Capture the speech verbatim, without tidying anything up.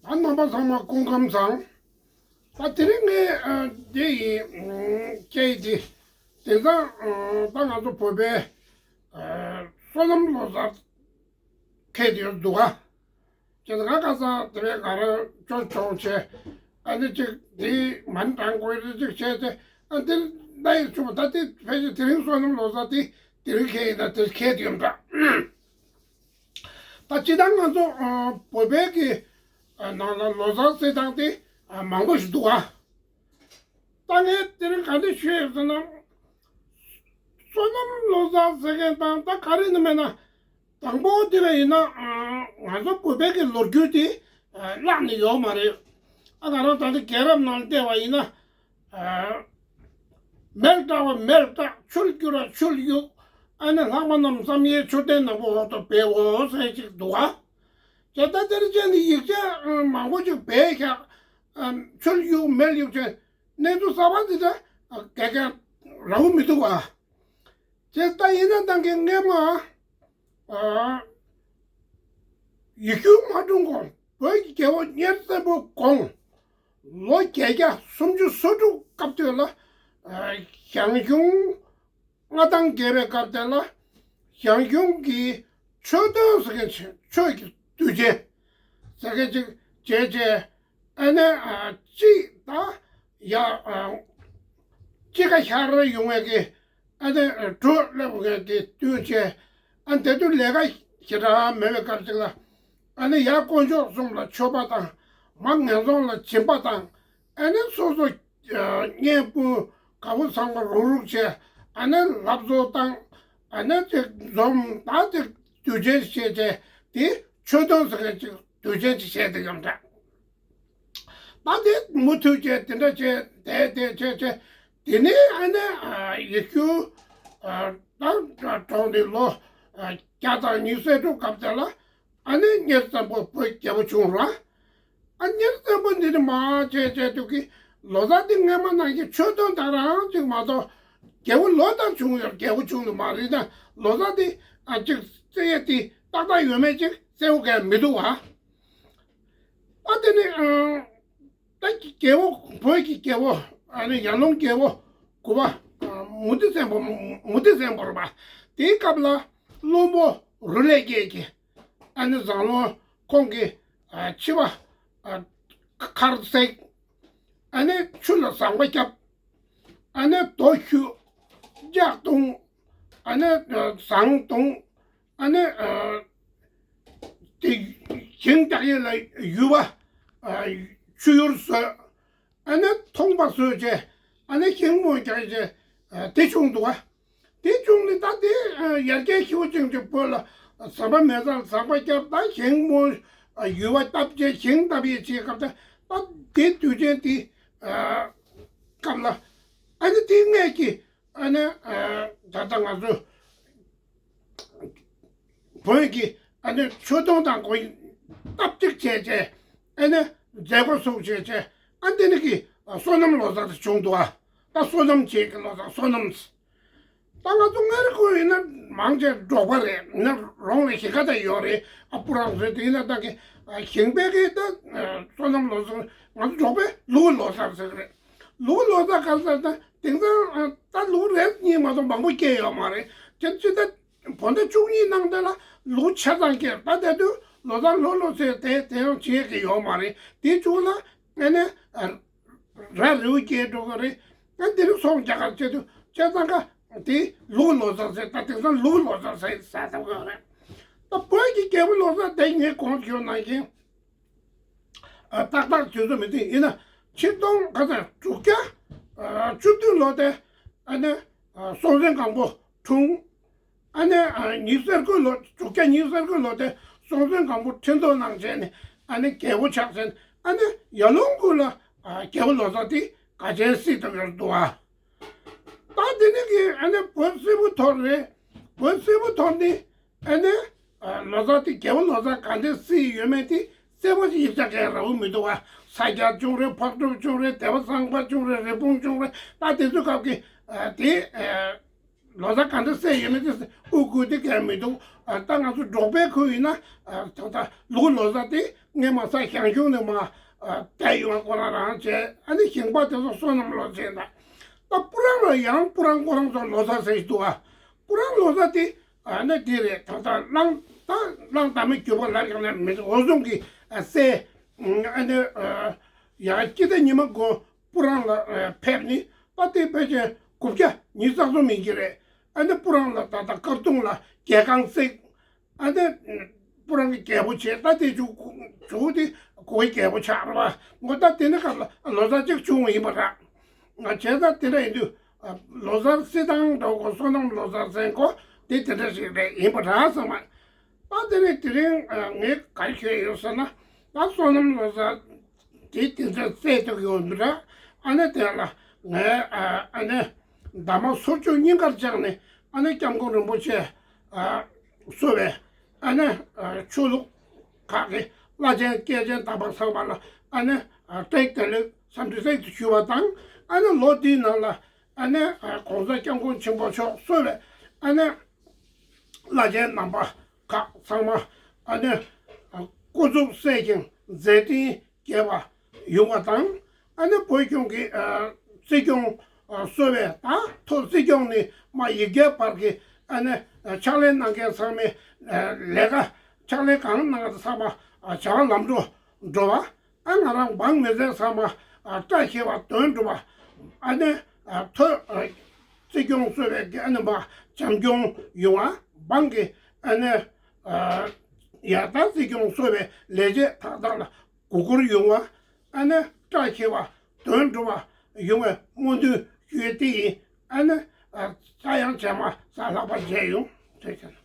ད་རྣམ་པ་ཚང་མ་སྐུ་ཁམས་བཟང་། ད་དེ་རིང་ངས་ཨ་འདི་ཡིན་སྐད་ཡིག་འདི་དེང་སང་ཨ་ད་ང་ཚོ་བོད་པའི་ཨ་བསོད་ནམས་ལོ་གསར་འཁེལ་ཡོད་འདུག་ག་ཁྱེད་ང་ཁ་སང་དེ་བས་ག་རེ་ཅོ་ཅོང་བྱས། ཨ་ནི་ཅིག་འདི་མ་འདང་དགོས་རེད་ཅིག་བྱས་ཏེ། ཨ་འདིར་ད་ཡིན་ཆུང་ད་དེ་ཕལ་ཆེར་དེ་རིང་བསོད་ནམས་ལོ་གསར་དེ་དེ་རིང་འཁེལ་ཡིན་ད་དེ་འཁེལ་ཡོད་འདྲ། ད་སྤྱིར་བཏང་ང་ཚོ་ཨ་བོད་པའི་གི་ཨ་ནང་ལ་ལོ་གསར་ཟེར་སྟངས་དེ་ཨ་མང་པོ་ཞིག་འདུག་ཨ། ད་ངས་དེ་རིང་ག་འདྲ་ཞུས་ཡོད་ཟེར་ན། བསོད་ནམས་ལོ་གསར་ཟེར་མཁན་དང་ད་ག་རེ་ནི་མེད་ན། དང་པོ་དེ་ལ་ཡིན་ན་ཨ་ང་ཚོ་བོད་པའི་གི་ལོ་རྒྱུས་དེ་ཨ་བརླག་ནས་ཡོད་མ་རེད། ཨ་ང་རང་ད་ལྟ་རྒྱལ་རབས་ནང་བལྟས་པ་ཡིན་ན། ཨ་མེར་བསྲེགས་པ་མེར་བསྲེགས། ཆུར་བསྐྱུར་བ་ཆུར་གཡུག་ཨ་ནི་ལྷག་མ་རྣམས་བསམ་ཡས་མཆོད་རྟེན་ནག་པོ་འོག་ཏུ་སྦས་འོ་ཟེར་ཅིག་འདུག་ག་ད་ལྟ་དེར་བྱས་ནས་ཡིག་ཆ་ཨ་མང་པོ་ཅིག་སྦས་བཞག་ཨ་ཆུར་གཡུག་མེར་གཡུག་བྱས་གནས་ཚུལ་གསར་པ་འདི་འདྲ་ག་ག་རག་མི་འདུག་ག་དེ་ལྟ་ཡིན་ན་ད་གིན་སྔས་མ་ཨ་ཡིག་སྒྱུར་མ་འཁྲུངས་གོང་བོད་ཀྱི་རྒྱལ་པོ་གཉན་སྲིན་པོ་དགུང་ལོ་བརྒྱད་བརྒྱ་སུམ་ཅུ་སོ་དྲུག་སྐབས་དུས་ལ་ཨ་ཞང་ཞུང་མངའ་ཐང་རྒྱས་པའི་སྐབས་དེ་ལ་ཞང་ཞུང་གིས་ཆོས་སྟོན་ཟེར་མཁན་ཆོས་ཀྱི་དུས་ཆེན་ཟེར་མཁན་ཅིག་བྱས་བྱས། ཨ་ནི་ཨ་གཅིག་ད་ཡ་ཨ་དཔྱིད་ཀ་ཤར་ཡོང་བའི་གི་ཨ་ནི་དྲོད་སླེབས་མཁན་གི་དུས་ཆེན། ཨ་དེ་དུས་ལས་ཀ་ཞེ་དྲག་མེད་པའི་སྐབས་ཅིག་ལ་ཨ་ནི་ཡར་དཀོན་མཆོག་གསུམ་ལ་མཆོད་པ་དང་མར་ངན་སོང་ལ་སྦྱིན་པ་དང་། ཨ་ནི་སོ་སོ་ཨ་གཉེན་སྤུན་དགའ་བོ་ཚང་མ་རུག་རུག་བྱས། ཨ་ནི་ལབ་བཟོ་བཏང་། ཨ་ནི་ཅིག་འཛོམས་ད་ཅིག་དུས་ཆེན་བྱས་བྱས་དེ་ཆོས་སྟོན་ཟེར་མཁན་ཅིག་དུས་ཆེན་ཅིག་བྱས་ཏེ་ཡོང་འདྲ། ད་དེ་མུ་མཐུད་བྱས་དེ་འདྲ་བྱས་དེ་དེ་བྱས་བྱས་དེ་ནས་ཨ་ནི་ཨ་ཡིག་སྒྱུར་ཨ་ད་གྲོངས་ཏེ་ལོ་ཨ་བརྒྱ་དང་ཉི་ཤུ་རྩ་དྲུག་སྐབས་དེ་ལ་ཨ་ནི་གཉན་སྲིན་པོ་བོད་རྒྱལ་པོ་བྱུང་ར། ཨ་གཉན་སྲིན་པོ་འདི་ནི་མ་བྱས་བྱས་དུས་ཀྱི་ལོ་གསར་འདི་སྔས་མ་ནང་བཞིན་ཆོས་སྟོན་དང་རང་ཅིག་མ་གཏོགས་རྒྱལ་པོ་ལོ་ལྟར་བྱུང་ཡོད་རྒྱལ་པོ་བྱུང་ནི་མ་རེད་ན། ལོ་གསར་འདི་ཨ་ཅིག་བརྩི་ཡས་འདི་ཏག་ཏག་ཡོད་མེད་ཅིག་གསལ་པོ་གང་མི་འདུག་བ། ཨ་དེ་ནི་ཨ་ད་རྒྱལ་པོ་བོད་ཀྱི་རྒྱལ་པོ་ཨ་ནི་ཡར་ལུང་རྒྱལ་པོ་དགུ་པ་ཨ་མུ་ཏིག་བཙན་པོ་མུ་ཏིག་བཙན་པོ་རེད་པ། དེའི་སྐབས་ལ་བློན་པོ་རུ་ལས་སྐྱེས་ཀྱིས་ཨ་ནི་ཟངས་ལུང་ཁོང་གིས་ཨ་ཕྱི་པ་ཨ་མཁར་བསྲེགས། ཨ་ནི་ཆུ་ལ་ཟངས་པ་བརྒྱབ། ཨ་ནི་རྡོ་གཞུས། ལྕགས་བརྡུངས། ཨ་ནི་ཨ་ཟངས་བརྡུངས། ཨ་ནི་ཨ་དེ་ཞིང་བཏབ་ཡས་ལ་ཡུ་བ་ཨ་ཆུ་ཡུར་བཟོས། ཨ་ནི་ཐོང་པ་བཟོས་བྱས། ཨ་ནི་ཞིང་རྨོ་རྒྱག་བྱས་ཨ་དེ་བྱུང་འདུག་བ། དེ་བྱུང་ནས་ད་དེ་ཨ་ཡར་རྒྱས་ཞེ་པོ་ཅན་གྱི་བོད་ལ་ཟམ་པ་མེད་སར་ཟམ་པ་བརྒྱབ། ད་ཞིང་རྨོ་ཨ་ཡུ་བ་བཏབ་བྱས་ཞིང་བཏབ་ཡས་བྱེད་སྐབས་ད་ད་དེ་དུས་ཆེན་དེ་ཨ་སྐབས་ལ་ཨ་ནི་དེ་སྔས་ཀྱི་ཨ་ནི་ཨ་ད་ལྟ་ང་ཚོ་བོད་ཀྱི་ཨ་ནི་ཆོས་དུང་དང་གོ་སྟབས་གཅིག་བྱས་བྱས། ཨ་ནི་མཛད་སྒོ་ཚུགས་བྱས་བྱས། ཨ་འདི་ནི་གི་བསོད་ནམས་ལོ་གསར་དེ་བྱུང་འདུག་ཨ། ད་བསོད་ནམས་བྱེད་ཀྱི་ལོ་གསར་བསོད་ནམས། ད་ང་ཚོ་སྔར་ཁོ་ཡིན་ན་མང་ཆེ་འབྲོག་པ་རེད། ན་རོང་ལ་ཞིང་ཁ་ད་ཡོད་རེད། ཨ་སྤུ་རང་ཚོའི་དེ་ཡིན་ན་ད་གི་ཞིང་པའི་གི་ད་བསོད་ནམས་ལོ་གསར་ང་ཚོ་འབྲོག་པའི་ལུག་ལོ་གསར་ཟེར་གི་རེད། ལུག་ལོ་གསར་ག་ཟེར་ད་དེང་སང་ད་ལུག་རེ་གཉིས་མ་གཏོགས་མང་པོ་སྐྱེས་ཡོད་མ་རེད། དེ་ཅི་ད་བོད་ཟླ་བཅུ་གཉིས་ནང་དེ་ལ་ལུག་ཆ་ཚང་སྐྱེས། ད་དེ་དུས་ལོ་གསར་ལྷོ་ལོ་ཟེར་དེ་དེ་ཡང་བྱེད་ཀྱི་ཡོད་མ་རེད། དེ་བཅུ་ལ་ཨ་ནི་ར་རེའུ་སྐྱེས་འགྲོ་གི་རེད། ཨ་འདི་རུ་སོང་རྒྱ་གར་བྱེད་དུས་བྱས་ཙང་ཀ་དེ་ལུག་ལོ་གསར་ཟེར། ད་དེང་སང་ལུག་ལོ་གསར་ཟེར་ཟེར་ཐུབ་ཀྱི་རེད། ད་བོད་ཀྱི་རྒྱལ་པོ་ལོ་གསར་དེ་ངས་གོང་ཞུས་ནང་བཞིན། ཨ་ཏག་ཏག་དུས་ཚོད་མི་འདི་ཡིན་ན་ཆིག་སྟོང་ག་ཚོད་དྲུག་བརྒྱ་ཨ་བཅུ་བདུན་ལོ་དེ་ཨ་ནི་ཨ་སྲོང་བཙན་སྒམ་པོ་འཁྲུངས། ཨ་ནི་ཨ་ཉི་ཤུ་རྩ་དགུ་ལོ་དྲུག་བརྒྱ་ཉི་ཤུ་རྩ་དགུ་ལོ་དེ་སྲོང་བཙན་སྒམ་པོ་ཁྲི་ཐོག་གནང་བྱས་ནས་ཨ་ནི་རྒྱལ་པོ་ཆགས་ཟིན། ཨ་ནི་ཡར་ལུང་ཁུལ་ལ་ཨ་རྒྱལ་པོ་ལོ་གསར་དེ་ག་ཅན་སྲིད་ཐུབ་ཡོད་འདུག་ཨ། ད་དེ་ནི་གི་ཨ་ནི་བོད་སིལ་བུ་ཐོར་རེད། བོད་སིལ་བུ་ཐོར་ནི་ཨ་ནི་ཨ་ལོ་གསར་དེ་རྒྱལ་པོ་ལོ་གསར་ག་འདྲས་སྲིད་ཡོད་མེད་དེ་གསལ་པོ་ཞིག་ཡིག་ཆ་གང་རག་གི་མི་འདུག་བ། ས་སྐྱ་བྱུང་རེད། ཕག་གྲུ་བྱུང་རེད། སྡེ་པ་བཟང་པོ་བྱུང་རེད། རི་བོང་བྱུང་རེད། ད་དེ་ཚོའི་སྐབས་ཀྱི་ཨ་དེ་ཨ་ལོ་གསར་ག་འདྲས་སྲིད་ཡོད་མེད་དེ་དབུ་བསྒུགས་དེ་གང་མི་འདུག་ཨ་ད་ང་ཚོ་འབྲོག་པའི་ཁུལ་ཡིན་ན་ཨ་ད་ལྟ་ལུག་ལོ་གསར་དེ་ སྔས་མ་ས་ཞང་ཞུང་ནས་མར་བསྡད་ཡོང་བ་ཁོ་རང་རང་བྱས། ཨ་ནི་ཞིང་པ་དེ་ཚོ་སོ་ནམ་ལོ་ཟེར་ད། ད་སྤུ་རངས་ལ་ཡང་སྤུ་རངས་ཁོ་རང་ཚོ་ལོ་གསར་ཟེར་གྱི་འདུག་ཨ། སྤུ་རངས་ལོ་གསར་དེ་ཨ་ནི་དེ་རེད། ད་ལྟ་གླང་ད་གླང་དར་མའི་རྒྱུད་པ་ལབ་ཀྱང་ན་མི་འོ་ཟོང་གི་སྲས་ཨ་ནི་ཡང་སྤྱི་ཟླ་ཉི་མ་འགོ་སྤུ་རངས་ལ་ཕེབས་ནི། ད་དེ་ཕལ་ཆེར་དགུ་བརྒྱ་ཉི་ཤུ་རྩ་གསུམ་ཡིན་གྱི་རེད། ཨ་ནི་སྤུ་རངས་ལ་ད་ལྟ་སྐར་གདུང་ལ་རྒྱལ་ཁང་བརྩིགས། ཨ་ནི་སྤུ་རངས་ཀྱི་རྒྱལ་པོ་བྱས། ད་དེ་བྱུང་བྱུང་དེ་གོ་བའི་རྒྱལ་པོ་ཆགས་རེད་བ། ངོ་ད་དེ་ནི་སྐབས་ལ་ལོ་གསར་གཅིག་བྱུང་བ་ཡིན་པ་རེད། ང་བྱས་ཙང་དེ་འདྲ་ཡིན་དུས་ལོ་གསར་བསེ་ཐང་འགྲོ་དགོས། སོ་ནམ་ལོ་གསར་ཟེར་དགོས། དེ་དེ་འདྲ་ཞིག་རེད་ཡིན་པ་རེད་བསམ། ད་དེ་ནས་དེ་རིང་ངས་ག་རེ་ཞུས་ཡོད་ཟེར་ན། ད་སོ་ནམ་ལོ་གསར་དེ་དེ་འདྲ་རྩེ་ཐུབ་ཡོད་མི་འདྲ། ཨ་ནི་དེ་ལ་ངས་ཨ་ནི་འདབ་མ་སོར་ཆུ་སྙིང་གར་བཅངས་ནས། ཨ་ནི་སྐྱབས་མགོན་རིན་པོ་ཆེ་གསོལ་བའི་ཨ་ནི་ཆོས་ལུགས་ཁག་གི་བླ་ཆེན་སྐྱེས་ཆེན་དམ་པ་ཚང་མ་ལ་ཨ་ནི་བཀྲ་ཤིས་བདེ་ལེགས་འཚམས་འདྲི་ཞུ་བ་དང་། ཨ་ནི་ལོ་འདིའི་ནང་ལ་ཨ་ནི་༸གོང་ས་༸སྐྱབས་མགོན་ཆེན་པོ་མཆོག་གསོལ་བའི་ཨ་ནི་བླ་ཆེན་རྣམ་པ་ཁག་ཚང་མ་ཨ་ནི་སྐུ་གཟུགས་གསལ་ཞིང་མཛད་འཕྲིན་རྒྱས་པ་ཡོང་བ་དང་། ཨ་ནི་བོད་ལྗོངས་ཀྱི་སྲིད་སྐྱོང་གསོལ་བའི་ད་ཐོག་སྲིད་སྐྱོང་ནས་མར་ཡིག་བརྒྱའི་བར་གྱི་ཨ་ནི་ཕྱག་ལས་གནང་མཁན་ཚང་མས་ལས་ཀ་ཕྱག་ལས་གང་གནང་ཚང་མ་བྱ་བ་ལམ་འགྲོ་འགྲོ་བ། ཨ་ང་རང་འབངས་མི་སེར་ཚང་མ་བཀྲ་ཤིས་པ་དོན་འགྲུབ་པ། ཨ་ནི་ཐོག་སྲིད་སྐྱོང་གསོལ་བའི་ཨ་ནི་མ་བྱམས་སྐྱོང་ཡོང་བ། འབངས་ཀྱི་ཨ་ནི་ཡར་ལྟ་སྲིད་སྐྱོང་གསོལ་བའི་ལས་བྱེད་དག་དག་ལ་མགོ་སྐོར་ཡོང་བ། ཨ་ནི་བཀྲ་ཤིས་པ་དོན་འགྲུབ་པ་ཡོང་བའི་སྨོན་འདུན་ཞུ་ཡས་དེ་ཡིན། ཨ་ནི་ས་ཡང་བྱས་མ་ས་ལྷག་པ་མཇལ་ཡོང་། ཐུགས་རྗེ་ཆེ།